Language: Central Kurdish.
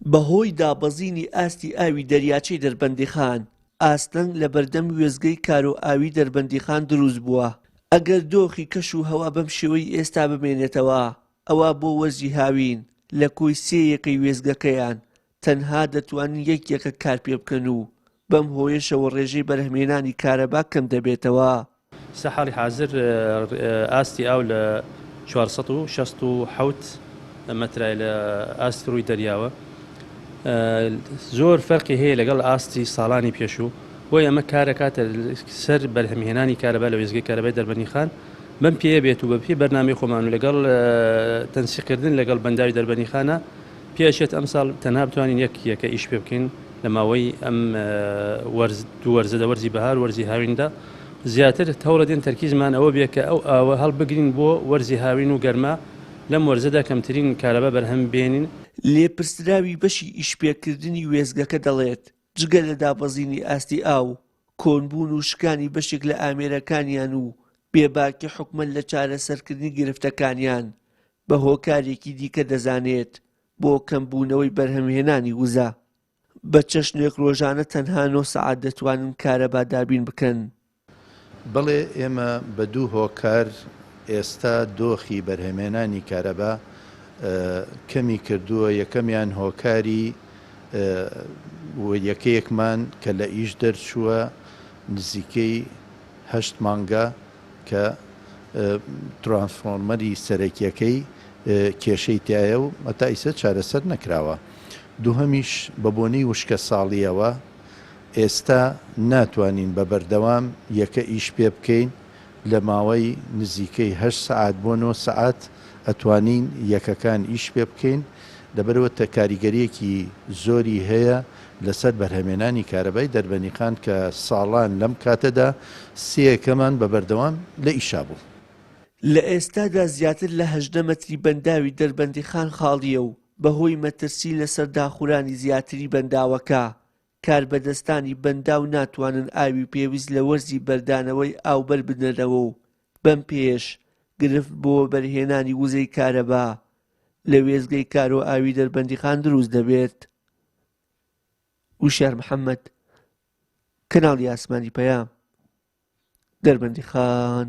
بەهۆی دابەزینی ئاستی ئاوی دەریاچەی دەربەندیخان، ئاستەنگ لەبەردەم وێستگەی کارۆئاوی دەربەندیخان دروستبووە، ئەگەر دۆخی کەش و هەوا بەم شێوەی ئێستا بمێنێتەوە، ئەوا بۆ وەرزی هاوین لە کۆی سێ یەکەی وێستگەکەیان تەنها دەتوانن یەک یەکە کار پێبکەن و بەم هۆیەشەوە ڕێژەی بەرهەمهێنانی کارەبا کەم دەبێتەوە. ئیستا حاڵی حازر ئاستی ئاو لە 467 مەترای لە ئاستی ڕووی دەریاوە زۆر فەرقی هەیە لەگەڵ ئاستی ساڵانی پێشوو بۆیە ئەمە کارەکاتە سەر بەرهەمهێنانی کارەبا لە وێستگەی کارەبای دەربەندیخان بەم پێیە بێت و بە پێی بەرنامەی خۆمان و لەگەڵ تەنسیقکردن لەگەڵ بەنداوی دەربەندیخانە پێئەچێت ئەمساڵ تەنها بتوانین یەک یەکە ئیش پێ بکەین لە ماوەی ئەم وەرز دوو وەرزەدا وەرزی بەهار وەرزی هاویندا زیاتر هەوڵەدەین تەرکیزمان ئەوە بێ کە ئەو ئاوە هەڵبگرین بۆ وەرزی هاوین و گەرما لەم وەرزەدا کەمترین کارەبا بەرهەم بێنین. لێپرسراوی بەشی ئیشپێکردنی وێستگەکە دەڵێت، جگە لە دابەزینی ئاستی ئاو، کۆنبوون و شکانی بەشێک لە ئامێرەکانیان و بێباکی حکومەت لە چارەسەرکردنی گرفتەکانیان بە هۆکارێکی دیکە دەزانێت بۆ کەمبوونەوەی بەرهەمهێنانی وزە. بە چەشنێک ڕۆژانە تەنها نۆ سەعات دەتوانن کارەبا دابین بکەن. بەڵێ ئێمە بە دوو هۆکار ئێستا دۆخی بەرهەمهێنانی کارەبا کەمی کردووە، یەکەمیان هۆکاری یەکەیەکمان کە لە ئیش دەرچووە نزیکەی هەشت مانگە کە ترانسفۆرمەری سەرەکیەکەی کێشەی تایە و هەتا ئیسە چارەسەر نەکراوە. دووهەمیش بە بۆنەی وشکەساڵییەوە ئێستا ناتوانین بە بەردەوام یەکە ئیش پێ بکەین، لە ماوەی نزیکەی هەشت سەعات بۆ نۆ سەعات ئەتوانین یەکەکان ئیش پێ بکەین، لەبەرئەوە کاریگەرییەکی زۆری هەیە لەسەر بەرهەمێنانی کارەبای دەربەنیخان کە ساڵان لەم کاتەدا سێ یەکەمان بە بەردەوام لە ئیشا بوو. لە ئێستادا زیاتر لە 18 مەتری بەنداوی دەربەندیخان خاڵییە و بەهۆی مەترسی لەسەر داخورانی زیاتری بەنداوەکە، کاربەدەستانی بەنداو ناتوانن ئاوی پێویست لە وەرزی بەردانەوەی ئاو بەربدەنەوە و بەم پێیەش گرفت بۆ وەبەرهێنانی وزەی کارەبا لە وێستگەی کارۆئاوی دەربەندیخان دروست دەبێت. وشیار محەممەد، کەناڵی ئاسمانی پەیام، دەربەندیخان.